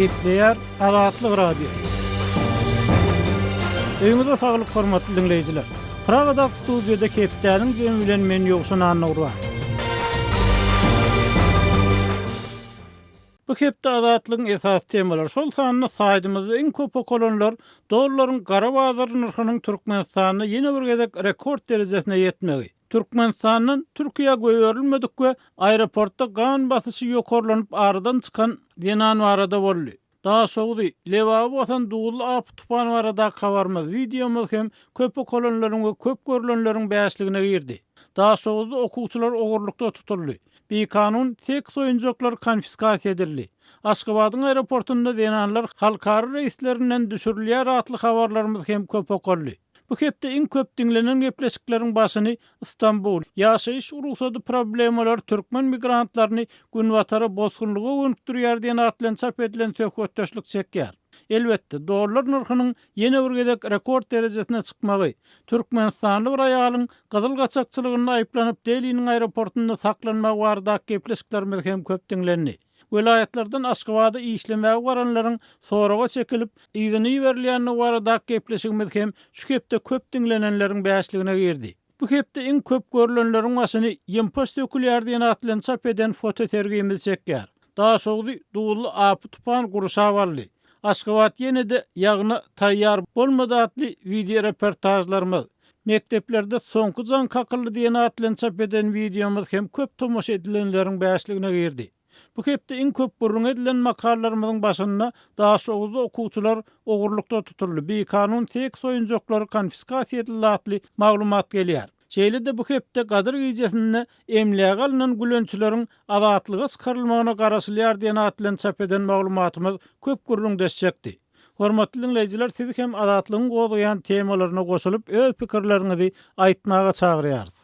Gepleýär Azatlyk Radiosy. Öýüňize saglyk hormatly diňleýjiler. Pragadaky studiýada hepdäniň jemi bilen men Ýowşan Annagurban. Bu hepde Azatlygyň esasy temalary, şol sanda saýtymyzda iň köp okalanlar dollaryň gara bazar nyrhynyň Türkmenistanda ýene bir gezek rekord derejesine ýetmegi, Türkmenistandan Türkiýä goýberilmedik we aeroportda gan basyşy ýokarlanyp aradan çykan zenan barada boldy. Daşogzy, Lebaby basan duzly apy-tupan baradaky habarymyz, wideomyz hem köp okalanlaryň we köp görlenleriň bäşligine girdi. Daşoguzda okuwçylar ogurlykda tutuldy. Bikanun seks oýunjaklary konfiskasiýa edildi. Aşgabadyň aeroportunda zenanlar halkara reýslerinden düşürilýär atly habarlarymyz hem köp okaldy. Bu hepde iň köp diňlenen gepleşikleriň başyny Stambul, ýaşaýyş rugsady problemalary türkmen migrantlaryny günbatara bosgunlyga gönükdirýär diýen at bilen çap edilen söhbetdeşlik çekýär. Elbetde, dollar nyrhynyň ýene bir gezek rekord derejesine çykmagy, türkmenistanly bir aýalyň gyzyl gaçakçylygynda aýyplanyp Deliniň aeroportunda saklanmagy baradaky gepleşiklerimiz hem köp diňlendi. Welaýatlardan Aşgabada işlemäge baranlaryň soraga çekilip, yzyna iberilýändigi baradaky gepleşigimiz hem şu hepde köp diňlenenleriň bäşligine girdi. Bu hepde iň köp görlenleriň başyny Ýympaş dökülýär diýen at bilen çap eden fotosergimiz çekýär. Daşogzy duzly apy-tupan gurşap aldy. Aşgabat ýene-de ýagyna taýýar bolmady atly wideoreportažlarymyz, Mekdeplerde soňky jaň kakyldy diýen at bilen çap eden wideomyz hem köp tomaşa edilenleriň bäşligine girdi. Bu hepde iň köp gürrüň edilen makalalarymyzyň başynda Daşoguzda okuwçylar ogurlykda tutuldy, bikanun seks oýunjaklary konfiskasiýa edildi atly maglumat gelýär. Şeýle-de bu hepde Gadyr gijesinde emlägi alnan gülençileriň azatlyga çykarylmagyna garaşylýar diýen at bilen çap eden maglumatymyz köp gürrüňdeş çekdi. Hormatly diňleýjiler sizi hem Azatlygyň gozgaýan temalaryna goşulyp öz pikirleriňizi aýtmaga çagyrýarys.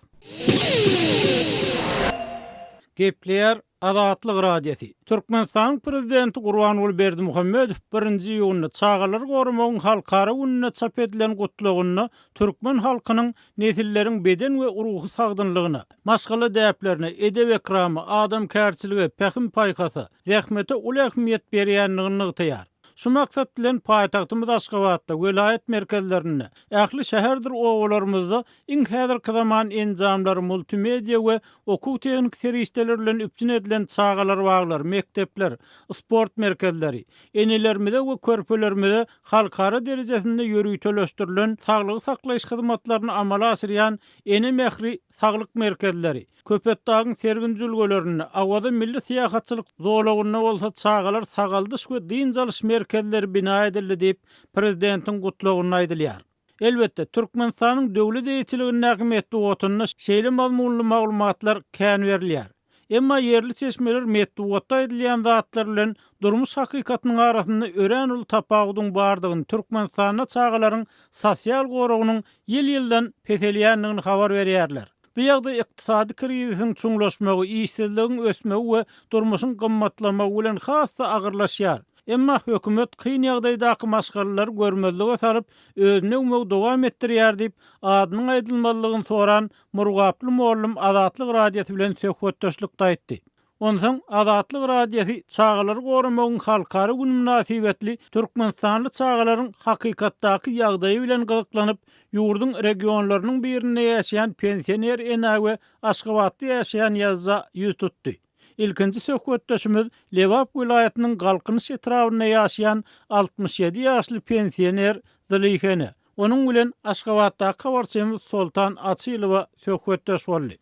Gepleýär Azatlyk Radiosy. Türkmenistanyň Prezidenti Gurbanguly Berdimuhamedow birinji iýunda Çagalary goramagyň halkara gününde çap edilen gutlagynda türkmen halkynyň nesilleriň beden we ruhy sagdynlygyna, maşgala däplerine, edep-ekrama, adamkärçilige, pähim-paýhasa, zähmete uly ähmiýet berýändigini nygtaýar. Şu maksat bilen, paýtagtymyz Aşgabatda, welaýat merkezlerinde, ähli şäherdir obalarymyzda iň häzirki zaman enjamlar, multimediýa we okuw-tehniki serişdeler bilen üpjün edilen çagalar baglary, mekdepler, sport merkezleri, enelerimize we körpelerimize halkara derejesinde ýöriteleşdirilen saglygy saklaýyş hyzmatlaryny amala aşyrýan Ene mähri saglyk merkezleri, Köpetdagyň sergin jülgelerinde, Awaza milli syýahatçylyk zolagynda bolsa çagalar sagaldyş we dynç alyş merkezleri bina edildi diýip, prezidentiň gutlagynda aýdylýar. Elbetde, Türkmenistanyň döwlet eýeçiligindäki metbugatynda şeýle mazmunly maglumatlar kän berilýär. Emma ýerli çeşmeler metbugatda aýdylýan zatlar bilen durmuş hakykatynyň arasynda örän uly tapawudyň bardygyny, Türkmenistanda çagalaryň sosial goragynyň ýyl-ýyldan peselýändigini habar berýärler. Bu ýagdaý ykdysady krizisiň çuňlaşmagy, işsizligiň ösmegi we durmuşyň gymmatlamagy bilen has-da agyrlaşýar. Emma hökümet kyn ýagdaýdaky maşgalalary görmezlige salyp, özüni öwmegi dowam etdirýär diýip, adynyň aýdylmazlygyny soran murgaply mollum Azatlyk Radiosy bilen söhbetdeşlikde aýtdy. Onsoň Azatlyk Radiosy Çagalary goramagyň halkara güni mynasybetli türkmenistanly çagalaryň hakykatdaky ýagdaýy bilen gyzyklanyp, ýurduň regionlarynyň birinde ýaşaýan pensioner enä we Aşgabatda ýaşaýan ýazyja ýüz tutdy. Ilkinji söhbetdeşimiz Lebap welaýatynyň Galkynyş etrabynda ýaşaýan 67 ýaşly pensioner Zylyha ene. Onuň bilen Aşgabatdaky habarçymyz Soltan Açylowa söhbetdeş boldy.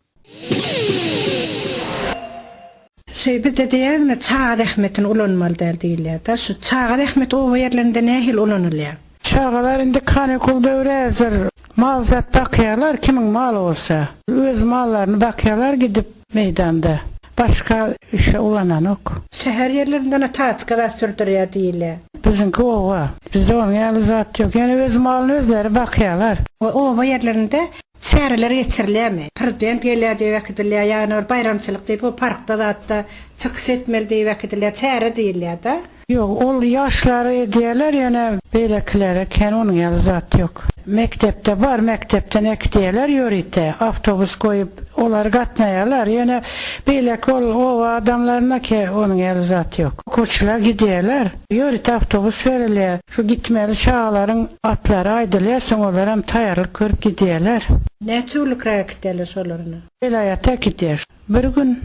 Şeý bizde diýýär çaga zähmetini ulanmaly däl diýilýär-de. Şu çaga zähmeti oba ýerlerinde nähili ulanylýar? Çagalar indi kanikul döwri häzir. Mal zat bakýarlar kimiň maly bolsa. Öz mallaryny bakýarlar gidip meýdanda. Başga işe ulananok. Şäher ýerlerinde-ne taçka zat sürdürýär diýilýär. Biziňki oba. Bizde onuň ýaly zat ýok. Ýöne öz malyny özleri bakýarlar. Oba ýerlerinde Çäreler geçirilýärmi? Prezident gelýär diýip äkidilýär, ýagny bir baýramçylyk diýip, o parkda zatda çykyş etmeli diýip äkidilýär, çäre diýilýär-de. Ýok, ol ýaşlara edýärler, ýöne beýlekilere kän onuň ýaly zat ýok. Mekdepde bar, mekdepden äkidýärler ýörite, awtobus goýup, olar gatnaýarlar, ýöne beýleki ol oba adamlaryna ke onuň ýaly zat ýok. Okuwçylar gidýärler, ýörite awtobus berilýär, şu gitmeli çagalaryň atlary aýdylýar, soň olaram taýýarlyk görüp gidýärler. Näçe günlükräk äkidýärler şolaryny? Welaýata äkidýär. Bir gün,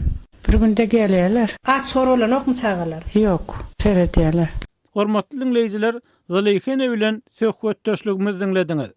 bir günde gelýärler. Aç-hor bolanokmy çagalar? Ýok, seredýärler. Hormatly diňleýjiler, Zylyha ene bilen söhbetdeşligimizi diňlediňiz.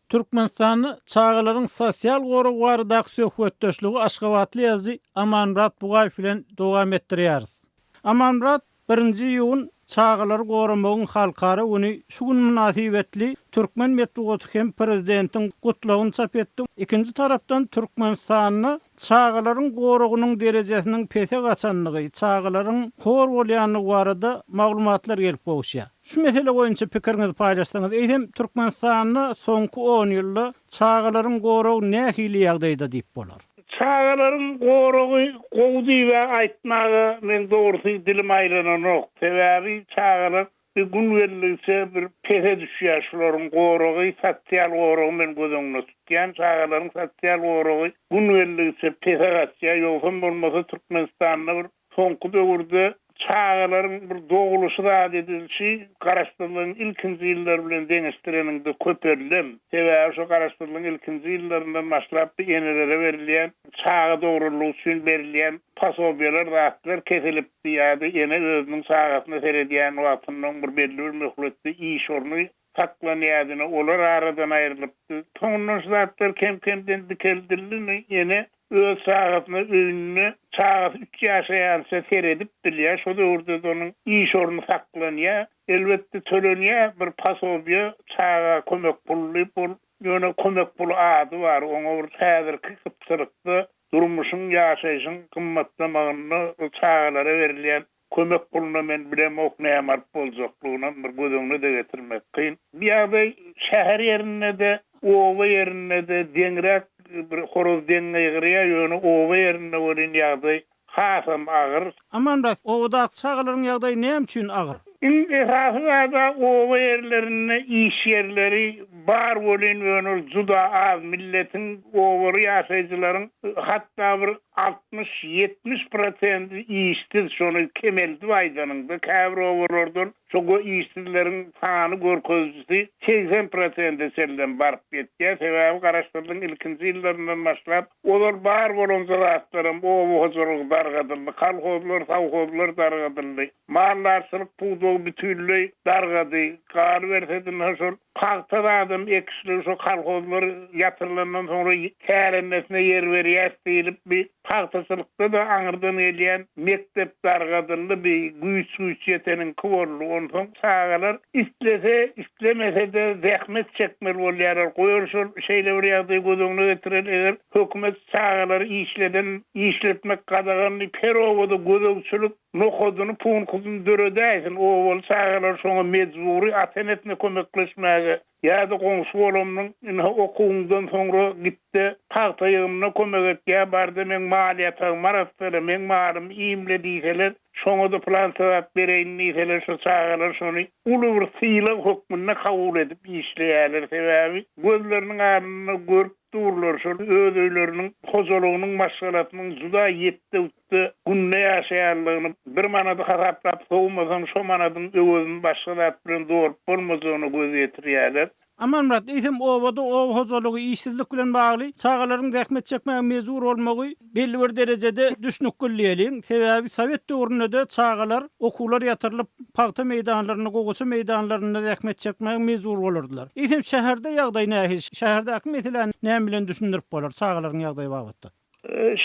Türkmenistanda çagalaryň sosial goragy baradaky söhbetdeşligi aşgabatly ýazyjy Amanmyrat Bugaýew bilen dowam etdirýäris. Amanmyrat, Birinji iýun, Çagalary goramagyň halkara güni şu gün mynasybetli türkmen metbugaty hem prezidentiň Gutlagyny çap etdi. Ikinji tarapdan Türkmenistanda çagalaryň goragynyň derejesiniň pese gaçandygy, çagalaryň hor bolýandygy barada maglumatlar gelip gowuşýar. Şu mesele boýunça pikiriňizi paýlaşsaňyz, eýsem Türkmenistanda soňky on ýylda çagalaryň goragy nähili ýagdaýda diýip bolar? Çagalaryň goragy gowy diýibä aýtmaga meň dogrusy dilim aýlananok. Sebäbi çagalar bir gün geldigiçe bir pese düşýär şularyň goragy sosial goragy men göz öňünde tutýan çagalaryň sosial goragy gün geldigiçe pese gaçýar ýogsam bolmasa Türkmenistanda bir Soňky döwürde çagalaryň bir dogluşy zat edilişi Garaşsyzlygyň ilkinji ýyllary bilen deňeşdireniňde köpeldem. Sebäbi şo Garaşsyzlygyň ilkinji ýyllaryndan başlap bir enelere berilýän çaga dogranlygy üçin berilýän posobiýalar zatlar kesilipdi ýa-da ene özüniň çagasyna seredýän wagtynda bir belli bir möhletde iş orny saklanýardy olar aradan aýrylypdy. Soňundan şu zatlar kem-kemden dikeldildi, ene öz çagasyna öýünde çagasy üç ýaşaýança seredip bilýär, şo döwürde-de onuň iş orny saklanýar. Elbetde tölenýär bir posobiýe, çaga kömek puly diýip, ol ýöne kömek puly ady bar, oňa bir häzirki gytçylykda durmuşyň, ýaşaýşyň gymmatlamagynda çagalara berilýän Kömek puluna men bilemok näme alyp boljaklygynam bir göz öňüne-de getirmek kyn. Bu ýagdaý şäher ýerinde-de, oba ýerinde-de deňräk bir horoz deň gygyrýar, ýöne oba ýerinde welin ýagdaý hasam agyr. Amanmyrat, obadaky çagalaryň ýagdaýy näme üçin agyr? Iň esasy zad-a oba ýerlerinde iş ýerleri bar welin ýöne ol juda az, milletiň obaly ýaşaýjylaryň hatda bir 60, 70 prosenti işsiz, şony kemeldip aýdanyňda, käbir obalardan şo işsizleriň sany görkezijisi 80 prosente çenlem baryp ýetýär. Sebäbi Garaşsyzlygyň ilkinji ýyllaryndan başlap, ozal bar bolanja zatlaram oba hojalygy dargadyldy, kolhozlar, sowhozlar dargadyldy, maldarçylyk pudagy bütinleý dargady. Galyberse-de, ynha şol Pagta zadam ekişligi şo kolhozlar ýatyrylandan soňra kärendesine ýer berýäs diýlip bi pagtaçylykda-da aňyrdan gelýän mekdep dargadyldy bi güýç-güýç ýeteniňki boldy. Onsoň çagalar islese, islemese-de zähmet çekmeli bolýarlar. Goýar şol şeýle bir ýagdaýy göz öňüne getireli eger hökümet çagalary işleden işletmek gadagan diýip her obada gözegçilik Nokadyny, punkudyny döredäýsin, obaly çagalar şoňa mejbury ata-enesine kömekleşmäge ýa-da goňşy-golamynyň ynha okuwyňdan soňra git-de pagta ýygymyna kömek et ýa bar-da meň mal ýatagymy arassala, meň malymy iýmle diýseler, şoňa-da pylança zat bereýin diýseler, şo çagalar şony uly bir sylag hökmünde kabul edip işleýärler. Sebäbi gözleriniň alnynda görüp durlar, şol öz öýleriniň, hojalygynyň, maşgalasynyň juda ýetde-gütde günde ýaşaýanlygyny, bir manady hasaplap sowmasaň, şo manadyň öwezini başga zat bilen dolup bolmajagyna göz ýetirýärler. Amanmyrat, eýsem obada oba hojalygy, işsizlik bilen bagly çagalaryň zähmet çekmäge mejbur bolmagy belli bir derejede düşnükli diýeliň. Sebäbi sowet döwründe-de çagalar okuwlar ýatyrylyp, pagta meýdanlarynda, gowaça meýdanlarynda zähmet çekmäge mejbur bolardylar. Eýsem, şäherde ýagdaý nähili? Şäherdäki meseläni näme bilen düşündirip bolar çagalaryň ýagdaýy babatda?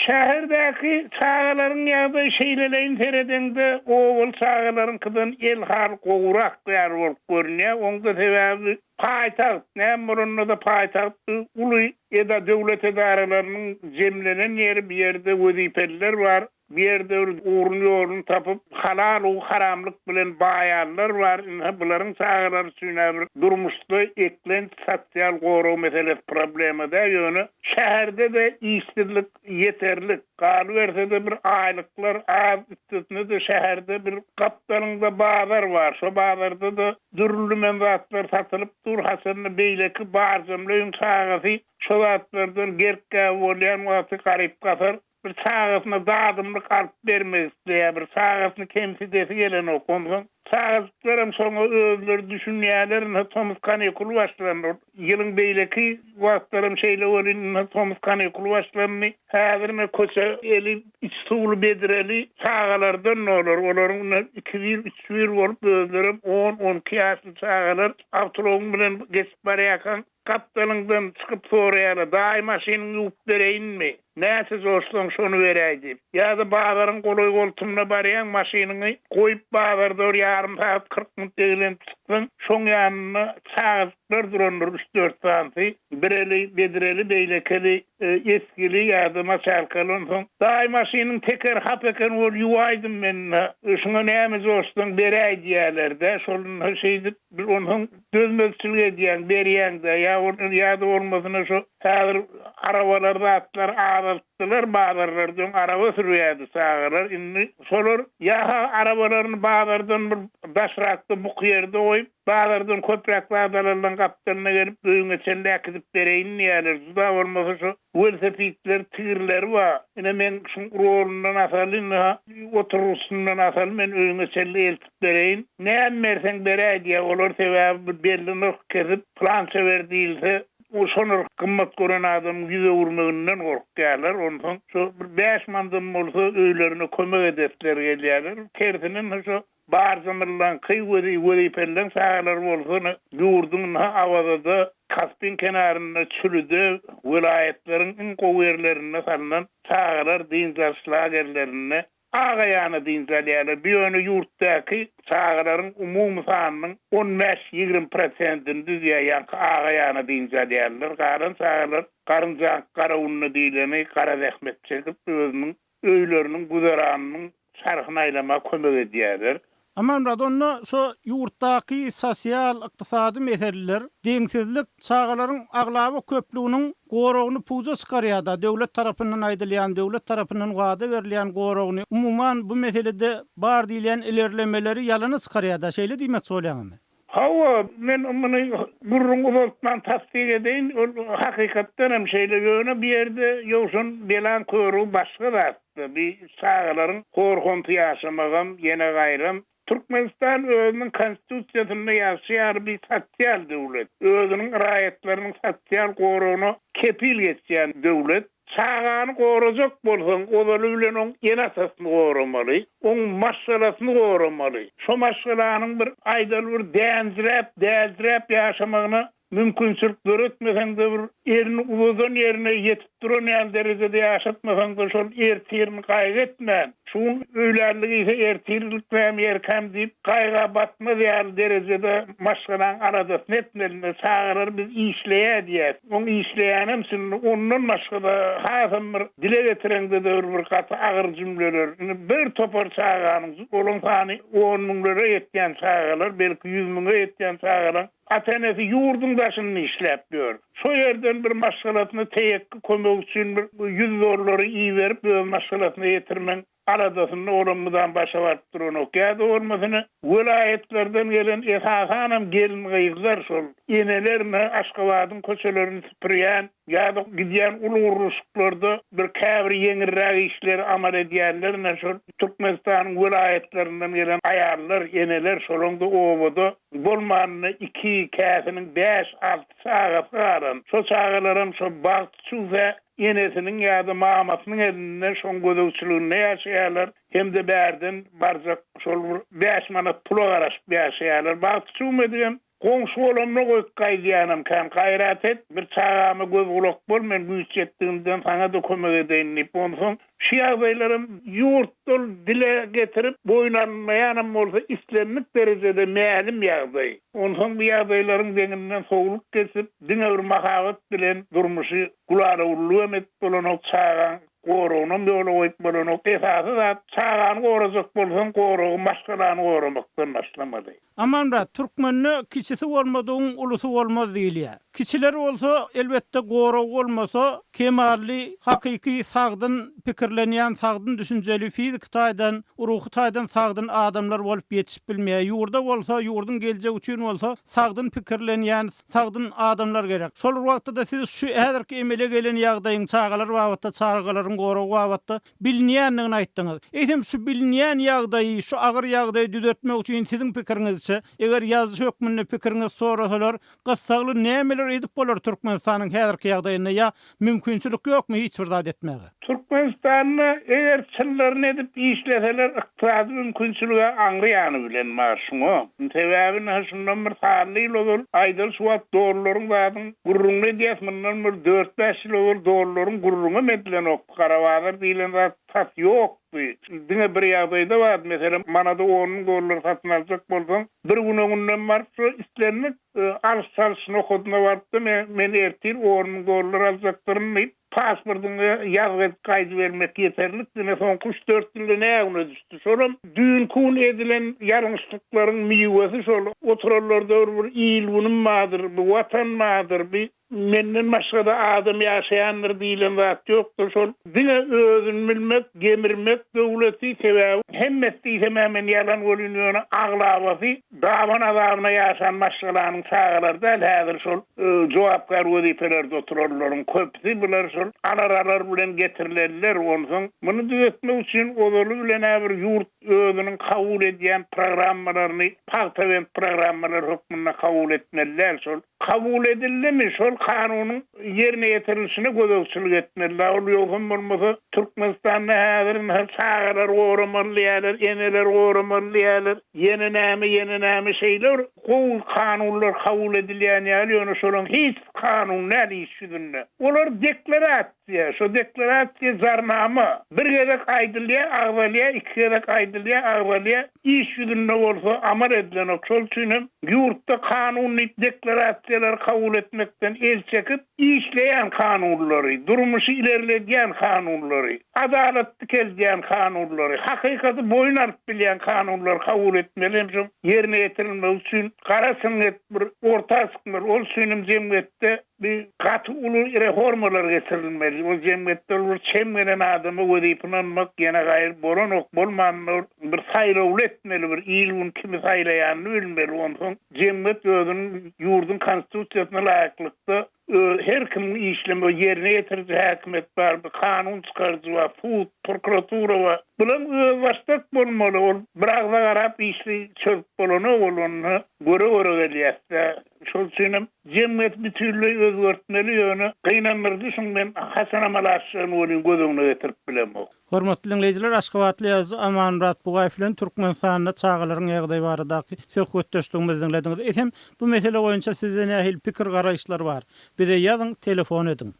Şäherdäki çagalaryň ýagdaýy şeýleleýin seredeňde, obaly çagalaryňkydan el-hal gowurak ýaly bolup görünýär. Oň-da sebäbi paýtagt, näme bolanda-da paýtagt uly eda döwlet edaralarynyň jemlenen ýeri, bu ýerde wezipeliler bar. Bir ýerde bir ugruny-ýoluny tapyp, halal-u-haramlyk bilen baýanlar bar, ynha, bularyň çagalary üçin-ä bir durmuşda eklenç, sosial gorag meselesi problema däl, ýöne şäherde-de işsizlik ýeterlik, galyberse-de bir aýlyklar az, üstesine-de şäherde bir gapdalyňda bazar bar, şo bazarda-da dürli-dümen zatlar satylyp dur, haçanda beýleki barjamly öýüň çagasy şo zatlardan gerk-gäbe bolýan wagty garyp-gasar Bir çagasyna dadymlyk alyp bermek isleýär, bir çagasyny kemsidesi gelenok. Onsoň çagajyklaram şoňa özleri düşünýärler, ynha tomus kanikuly başlandy. Ýylyň beýleki wagtlaram şeýle welin, ynha tomus kanikuly başlandy. Häzir ine köçe eli iç suwly bedreli çagalardan dolar. Olaryň ine ikibir, üçbir bolup özlerem on, onki ýaşly çagalar awtoulagyň bilen geçip barýarkaň Gapdalyňdan çykyp soraýarlar, Daýy maşynyňy ýuwup bereýinmi? Näçe joşsaň şony beräý diýip. Ýa-da bazaryň golaý-goltumyna barýaň, maşynyňy goýup bazarda bir ýarym sagat, 40 minut eglenip çyksaň, şoň ýanynda çagajyklar durandyr üç-dört sanysy. Bir eli bedreli, beýleki eli esgili ýa-da maçalkaly. Onsoň, Daýy maşynyň tekeri hap eken, ol ýuwaýdym men, şuňa näme joşsaň beräý diýýärler-dä. Şol şeýdip, onsoň Dözmezçilik edýäň, berýäň-dä, ýa ýa-da bolmasyna şo häzir arabalar zatlar azaltdylar bazarlarda, öň araba sürýärdi çagalar, indi şolar ýa-ha arabalaryny bazardan bir daşrakda buky ýerde goýup, bazardan köpräk zat alanlaň gapdalyna gelip öýüňe çenli äkidip bereýin diýýärler, juda bolmasa şo welosipedler, tigirleri bar, ine meň şuň rulundan asaly, ine oturgyçyndan asaly men öýüňe çenli eltip Bereýin. Näme berseň beräý diýýär. Olar sebäbi bir belli nyrh kesip, pylança ber diýilse, şo nyrh gymmat gören adamyň ýüz öwürmeginden gorkýarlar. Onsoň şo bir bäş mandam bolsa öýlerine kömek edesleri gelýärler. Tersine şo barjamyllaňky wezipelileň çagalary bolsa ýurduň ynha Awazada, Kaspiň kenarynda, Çülide, welaýatlaryň iň gowy ýerlerinde salnan çagalar dynç alyş lagerlerinde Aga-ýana dynç alýarlar. Bu ýöne ýurtdaky çagalaryň umumy sanynyň on bäş-ýigrimi prosentini düzýär, ýaňky aga-ýana dynç alýanlar. Galan çagalar garynjaň garawunda diýleni gara zähmet çekip, özüniň öýleriniň güzeranynyň çarhyny aýlamaga kömek edýärler. Amanmyrat, onda şo ýurtdaky sosial, ykdysady meseleler, deňsizlik çagalaryň aglaba köplüginiň goragyny puja çykarýar-da, döwlet tarapyndan aýdylýan, döwlet tarapyndan wada berilýän goragyny, umuman bu meselede bar diýilýän ilerlemeleri ýalana çykarýar-da, şeýle diýmekçi bolýaňyzmy? Hawa, men muny gürrüň uzaltman tassyk edeýin, ol hakykatdan hem şeýle, ýöne bu ýerde Ýowşan belaň körügi başga zatda, bi çagalaryň hor-homsy ýaşamagam, ýene gaýram. Türkmenistan özüniň Konstitusiýasynda ýazşy ýaly bir sosial döwlet, özüniň raýatlarynyň sosial goragyna kepil geçýän döwlet. Çagany gorajak bolsaň, ozaly bilen oň ene-atasyny goramaly, oň maşgalasyny goramaly. Şo maşgalanyň bir aýdaly bir dänjiräp, däljiräp ýaşamagyna mümkinçilik döretmeseň-de bir elini uzadan ýerine ýetip duran ýaly derejede ýaşatmasaň-da şol ertirini gaýgy etmän, Şu gün öýlänlik iýse ertirlik näme ýerkäm diýip, gaýga batmaz ýaly derejede maşgalaň aladasyny etmelinde, çagalar biz işleýä diýýäs. Oň işleýänem şindi ondan başga-da hasam bir dile getireňde-de bir bir gaty agyr jümleler. Indi bir topar çaganyň, olaň sany on müňlere ýetýän çagalar, belki ýüz müňe ýetýän çagalaň ata-enesi ýurduň daşynda işläp ýör. Şo ýerden bir maşgalasyna teýekki kömek üçin bir ýüz dollary iberip öz maşgalasyna ýetirmeň aladasynda olam mydam başa baryp duranok. Ýa-da bolmasyna welaýatlardan gelen esasanam gelin-gyzlar şol eneler ine Aşgabadyň köçelerini süpürýän ýa-da gidýän uly gurluşyklarda bir käbir ýeňilräk işleri amal edýänler ine şol Türkmenistanyň welaýatlaryndan gelen aýallar, eneler şolaň-da obada Bolmanda iki, käsiniň bäş, alty çagasy galan. Şo çagalaram şo bagt çüwse enesiniň ýa-da mamasynyň elinde şoň gözegçiliginde ýaşaýarlar hem-de bärden barjak şol bir bäş manat pula garaşyp ýaşaýarlar. Bagty çüwmedigem goňşy bolamda goýup gaýdýanam kän. Gaýrat et, bir çagama göz-gulak bol, men güýç ýetdigimden saňa-da kömek edeýin diýip, onsoň Şu ýagdaýlaram ýurtda dile getirip boýun alynmaýanam bolsa islendik derejede mälim ýagdaý. Onsoň bu ýagdaýlaryň deňinden sowlup geçip, diňe bir mahabat bilen durmuşy gulala-gullugam edip bolanok, çagaň. Goragynam ýola goýup bolanok. Esasy zat, çagany gorajak bolsaň, goragy maşgalany goramakdan başlamaly. Amanmyrat, türkmende kiçisi bolmadygyň ulusy bolmaz diýilýär. Kiçiler bolsa, elbetde, goragy bolmasa, kemally, hakyky sagdyn pikirlenýän, sagdyn düşünjeli, fiziki taýdan, ruhy taýdan sagdyn adamlar bolup ýetişip bilmeýär. Ýurda bolsa, ýurduň geljegi üçin bolsa, sagdyn pikirlenýän, sagdyn adamlar gerek. Şol bir wagtda-da siz şu häzirki emele gelen ýagdaýyň çagalar babatda, çagalaryň goragy babatda bilinýändigini aýtdyňyz. Eýsem, şu bilinýän ýagdaýy, şu agyr ýagdaýy düzetmek üçin siziň pikiriňizçe, eger ýazyjy hökmünde pikiriňizi sorasalar, gyssagly nämeler edip bolar Türkmenistanyň häzirki ýagdaýynda ýa mümkinçilik ýokmy hiç bir zat etmäge? Türkmenistanda eger çynlaryny edip işleseler ykdysady mümkinçilig-ä aňry ýany bilen bar şuňa. Sebäbi ynha şundan bir sanly ýyl ozal aýdaly şu wagt dollaryň zadyň gürrüňini edýäs mundan bir dört-bäş ýyl ozal dollaryň gürrüňem edilenokdy gara bazar diýlen zat tas ýokdy. Diňe bir ýagdaýda bardy meselem manada on müň dollar satyn aljak bolsaň bir gün öňünden baryp şu islendik alyş-çalyş nokadyna barypda men ertir on müň dollar aljakdyryn diýip Pasportyňy ýazgy edip gaýdybermek ýeterlik, ine soňky üç-dört ýylda nä güne düşdi. Şolam düýnki gün edilen ýalňyşlyklaryň miwesi şol. Oturanlarda bir bir il-günüm bardyr, bir Watan bardyr, bir menden başga-da adam ýaşaýandyr diýlen zat ýokdur. Şol diňe özüni bilmek, gemirmek döwleti, sebäbi hemmesi diýsem-ä men ýalan welin ýöne aglabasy Daban azabyna ýaşan maşgalanyň çagalary däl, häzir şol jogapkär wezipelerde oturanlaryň köpüsi bular şol alar-alar bilen getirilenler. Onsoň muny düzetmek üçin ozaly bilen-ä bir ýurt özüniň kabul edýän programmalaryny pagtabent programmalary hökmünde kabul etmeli däl. Şol Kabul edildimi, şol kanunyň ýerine ýetirilişine gözegçilik etmeli-dä ol, ýogsam bolmasa Türkmenistanda häzir ynha çagalary goramaly diýýärler, eneleri goramaly diýýärler, ýene näme, ýene näme şeýle bir gowy kanunlar kabul edilýän ýaly, ýöne şolaryň hiçisi kanun däl iş ýüzünde. Olar deklarasiýa, şo deklarasiýa jarnama, bir gezek aýdylýar, agzalýar, iki gezek aýdylýar, agzalýar, Iş ýüzünde bolsa amal edilenok. Şol üçin hem ýurtda kanun diýip deklarasiýalary kabul etmekden el çekip, işleýän kanunlary, durmuşy ilerledýän kanunlary, adalat dikeldýän kanunlary, hakykaty boýun alyp bilýän kanunlary kabul etmeli hem şoň ýerine ýetirilmegi üçin gara çyňňet bir orta çykmaly. Ol üçin hem jemgyýetde Bir gaty uly reformalar geçirilmeli. Ol jemgyýetde ol bir çem gelen adama wezipe ynanmak ýene gaýry bolanok, bolmanda bir saýlawly etmeli, bir il-gün kimi saýlaýanyny bilmeli. Onsoň jemgyýet özüniň ýurduň konstitusiýasyna laýyklykda her kimiň işlemegi, ýerine ýetiriji häkimiýet bar, bir kanun çykaryjy bar, sud, prokuratura bar. Bulaň özbaşdak bolmaly. Ol bir agza garap işli çözüp bolanok ol onda göre-göre gelýäs-dä. Şol üçinem jemgyýeti bütinleý özgertmeli, ýöne gynandyrdy şuň men haçan amala aşjagyny welin göz öňüne getirip bilemok. Hormatly diňleýjiler, Aşgabatly ýazyjy Amanmyrat Bugaýew bilen Türkmenistanda çagalaryň ýagdaýy baradaky söhbetdeşligimizi diňlediňiz. Eýsem, bu mesele boýunça sizde nähili pikir-garaýyşlar bar? Bize ýazyň, telefon ediň.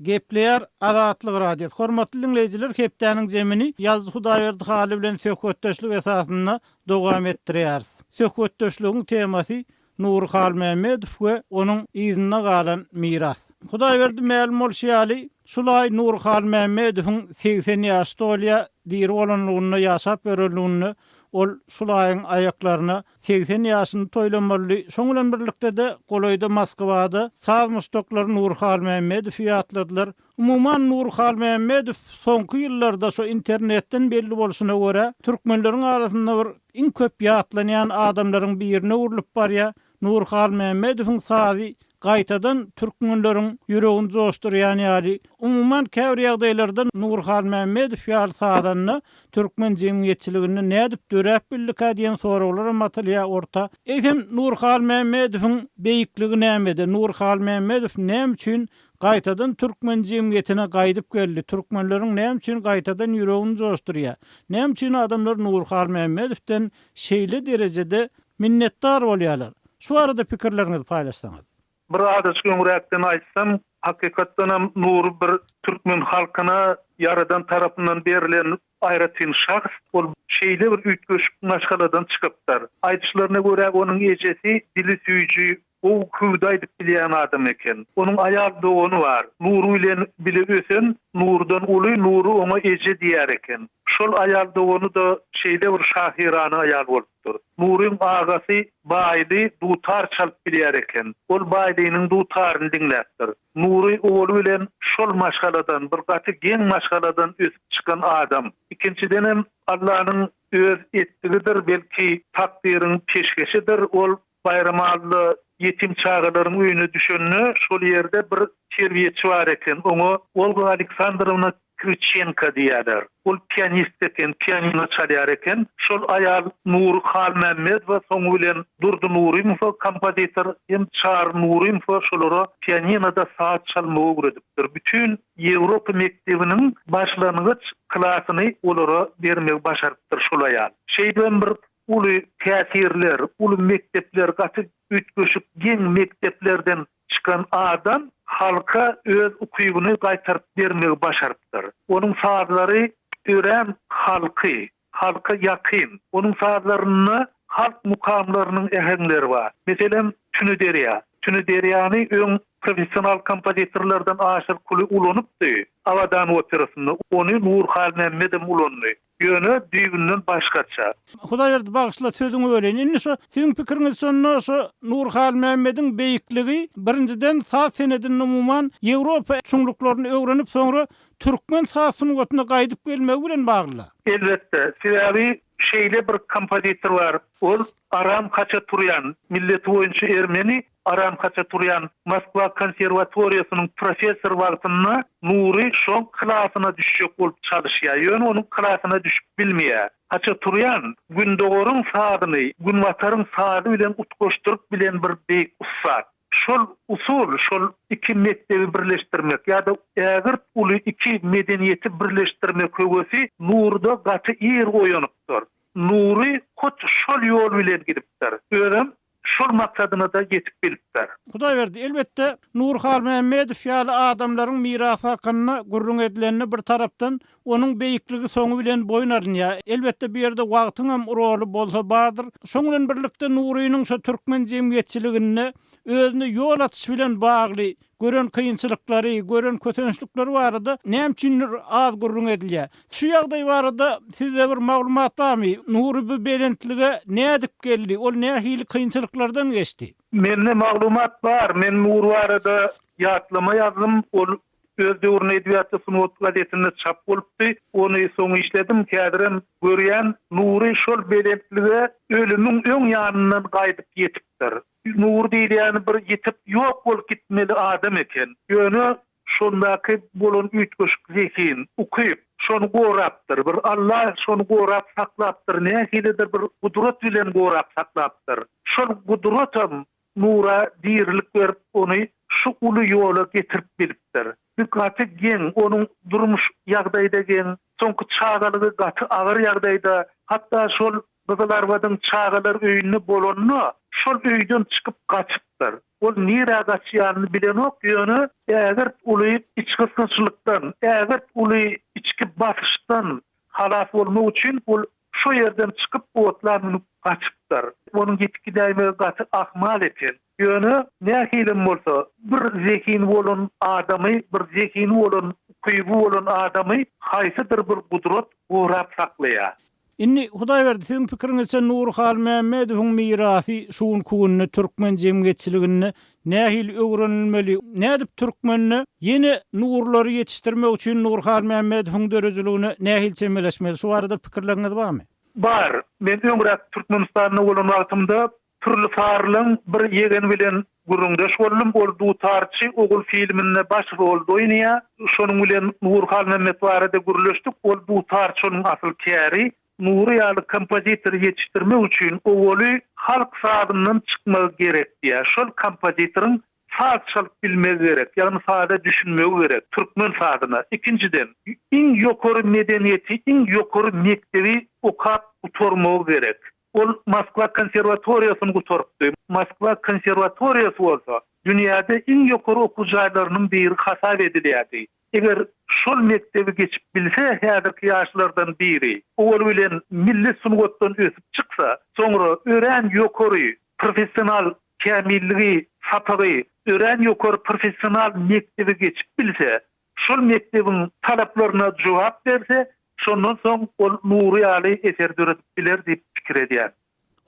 Gepleýär Azatlyk Radiosy. Hormatly diňleýjiler, hepdäniň jemini ýazyjy Hudaýberdi Hally bilen söhbetdeşlik esasynda dowam etdirýäris. Söhbetdeşligiň temasy Nury Halmämmedow we onuň yzynda galan miras. Hudaýberdi mälim bolşy ýaly, şul aý Nury Halmämmedowyň 80 ýaşy dolýar, diri bolanlygynda, ýaşap ýörenliginde ol şul aýyň aýaklaryna 80 ýaşyny toýlamalydy. Şoň bilen birlikde-de golaýda Moskwada saz muşdaklary Nury Halmämmedowy ýatladylar. Umuman Nury Halmämmedow soňky ýyllarda şo internetden belli bolşuna görä türkmenleriň arasynda bir iň köp ýatlanýan adamlaryň birine öwrülip barýar. Nury Halmämmedowyň sazy gaýtadan türkmenleriň ýüregini joşdurýan ýaly. Umuman käbir ýagdaýlarda Nury Halmämmedow ýaly sazanda türkmen jemgyýetçiliginde nädip döräp bildikä diýen soraglaram atylýar orta. Eýsem Nury Halmämmedowyň beýikligi nämede? Nury Halmämmedow näme üçin Gaýtadan türkmen jemgyýetine gaýdyp geldi. Türkmenleriň näme üçin gaýtadan ýüregini joşdurýar? Näme üçin adamlar Nury Halmämmedowden şeýle derejede minnetdar bolýarlar? Şu barada pikirleriňizi paýlaşsaňyz. Bir azajyk öňräkden aýtsam, hakykatdanam Nury bir türkmen halkyna Ýaradan tarapyndan berlen aýratyn şahs. Ol şeýle bir üýtgeşik maşgaladan çykypdyr. Aýdyşlaryna görä, onuň ejesi dili süýji. Gowy hüwdi aýdyp bilýän adam eken. Onuň aýal dogany bar. Nury bilen bile ösen, Nurudan uly, Nury oňa eje diýer eken. Şol aýal dogany-da şeýle bir şahyrana aýal bolupdyr. Nuryň agasy Baýly dutar çalyp bilýär eken. Ol Baýlynyň dutaryny diňläpdir. Nury owaly bilen şol maşgaladan, bir gaty geň maşgaladan ösüp çykan adam. Ikinjidenem, Allanyň öz etdigidir, belki, takdyryň peşgeşidir, ol Baýramalla ýetim çagalaryň öýüne düşende, şol ýerde bir terbiýeçi bar eken, oňa Olga Aleksandrowna Kriwçenko diýýärler. Ol pianist eken, pianino çalýar eken. Şol aýal Nury Halmämmedowa, soňy bilen Durdy Nurymowa kompozitor hem Çary Nurymowa şolara pianinoda saz çalmagy öwredipdir. Bütin Ýewropa mekdebiniň başlangyç klasyny olara bermegi başarypdyr şol aýal. Şeýdibem bir Uly täsirler, uly mekdepler, gaty üýtgeşik geň mekdeplerden çykan adam halka öz ukybyny gaýtaryp bermegi başarypdyr. Onuň sazlary örän halky, halka ýakyn. Onuň sazlarynda halk mukamlarynyň äheňleri bar. Meselem, Tüni derýa. Tüni derýany öň professional kompozitorlardan Aşyr Kuly ulanypdy Abadan operasynda. Ony Nury Halmämmedem ulandy. Ýöne düýbünden başgaça. Hudaýberdi bagyşla sözüňi böleýin. Indi şo siziň pikiriňiz şonda şo Nury Halmämmediň beýikligi birinjiden saz senedinde umuman Ýewropa çuňluklaryny öwrenip soňra türkmen saz sungatyna gaýdyp gelmegi bilen baglyda. Elbetde, sebäbi şeýle bir kompozitor bar, ol Aram Haçaturýan, milleti boýunça ermeni, Aram Haçaturýan Moskwa konserwatoriýasynyň professory wagtynda Nury şoň klasyna düşjek bolup çalyşýar, ýöne onuň klasyna düşüp bilmeýär. Haçaturýan Gündogaryň sazyny Günbataryň sazy bilen utgaşdyryp bilen bir beýik ussat. Şol usul, şol iki mekdebi birleşdirmek ýa-da ägirt uly iki medeniýeti birleşdirmek höwesi Nuryda gaty ir oýanypdyr. Nury hut şol ýol bilen gidipdir. Özem şol maksadyna-da ýetip bilipdir. Hudaýberdi, elbetde, Nury Halmämmedow ýaly adamlaryň mirasy hakynda gürrüň edilende bir tarapdan onuň beýikligi soňy bilen boýun alynýar. Elbetde, bu ýerde wagtyňam roly bolsa bardyr. Şoň bilen birlikde Nurynyň şo türkmen jemgyýetçiliginde özüne ýol açyş bilen bagly gören kynçylyklary, gören kösençlikleri barada näme üçindir az gürrüň edilýär. Şu ýagdaý barada sizde bir maglumat barmy? Nury bu belentlige nädip geldi? Ol nähili kynçylyklardan geçdi? Mende maglumat bar. Men Nury barada ýatlama ýazdym. Ol öz döwründe Edebiýat we sungat gazetinde çap bolupdy. Ony soň işledim. Häzirem görýän, Nury şol belentlige ölümiň öň ýanyndan gaýdyp ýetipdir. Nury diýilýäni bir ýitip ýok bolup gitmeli adam eken. Ýöne şondaky bolan üýtgeşik zehin, ukyp şony gorapdyr. Bir Alla şony gorap saklapdyr, nähilidir bir gudrat bilen gorap saklapdyr. Şol gudratam Nura dirilik berip ony şu uly ýola getirip bilipdir. Bu gaty geň, onuň durmuş ýagdaýy-da geň, soňky çagalygy gaty agyr ýagdaýda, hatda şol Gyzylarbadyň çagalar öýünde bolanda, şol öýden çykyp gaçypdyr. Ol nirä gaçýanyny bilenok, ýöne ägirt uly içgysgynçlykdan, ägirt uly içki basyşdan halas bolmak üçin ol şo ýerden çykyp otla münüp gaçypdyr. Onuň ýitip gidäýmegi gaty ahmal eken. Ýöne nähilem bolsa, bir zehini bolan adamy, bir zehini bolan, ukyby bolan adamy haýsydyr bir gudrat gorap saklaýar. Indi, Hudaýberdi, siziň pikiriňizçe Nury Halmämmedowyň mirasy şu günki günde türkmen jemgyýetçiliginde nähili öwrenilmeli? Nädip türkmende ýene nurlary ýetişdirmek üçin Nury Halmämmedowyň döredijiligine nähili çemeleşmeli? Şu barada pikirleriňiz barmy? Bar. Men öňräk Türkmenistanda bolan wagtymda Pürli Sarylyň bir ýegeni bilen gürrüňdeş boldum. Ol Dutarçy ogul filminde baş rolda oýnaýar. Şonuň bilen Nury Halmämmet barada gürleşdik. Ol dutarçy onuň asyl käri. Nury ýaly kompozitory ýetişdirmek üçin owaly halk sazyndan çykmagy gerek diýýär. Şol kompozitoryň saz çalyp bilmegi gerek, ýagny saza düşünmegi gerek, türkmen sazyna. Ikinjiden, iň ýokary medeniýeti, iň ýokary mekdebi okap gutarmagy gerek. Ol Moskwa konserwatoriýasyny gutarypdy. Moskwa konserwatoriýasy bolsa dünýäde iň ýokary okuw jaýlarynyň biri hasap edilýärdi. Eger şol mekdebi geçip bilse häzirki ýaşlardan biri, owal bilen milli sungatdan ösüp çyksa, soňra örän ýokary professional kämilligi. sapagy, örän ýokary professional mekdebi geçip bilse, şol mekdebiň talaplaryna jogap berse, şondan soň ol Nury ýaly eser döredip biler diýip pikir edýän.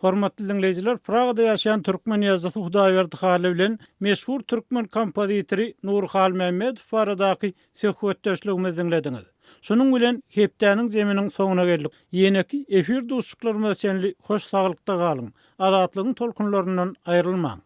Hormatly diňleýjiler, Pragada ýaşaýan türkmen ýazyjysy Hudaýberdi Hally bilen meşhur türkmen kompozitory Nury Halmämmedow baradaky söhbetdeşligimizi diňlediňiz. Şunuň bilen hepdäniň zeminiň soňuna geldik. Ýeneki efir duşuşyklarymyza çenli hoş saglykda galyň! Azatlygyň tolkunlaryndan aýrylmaň!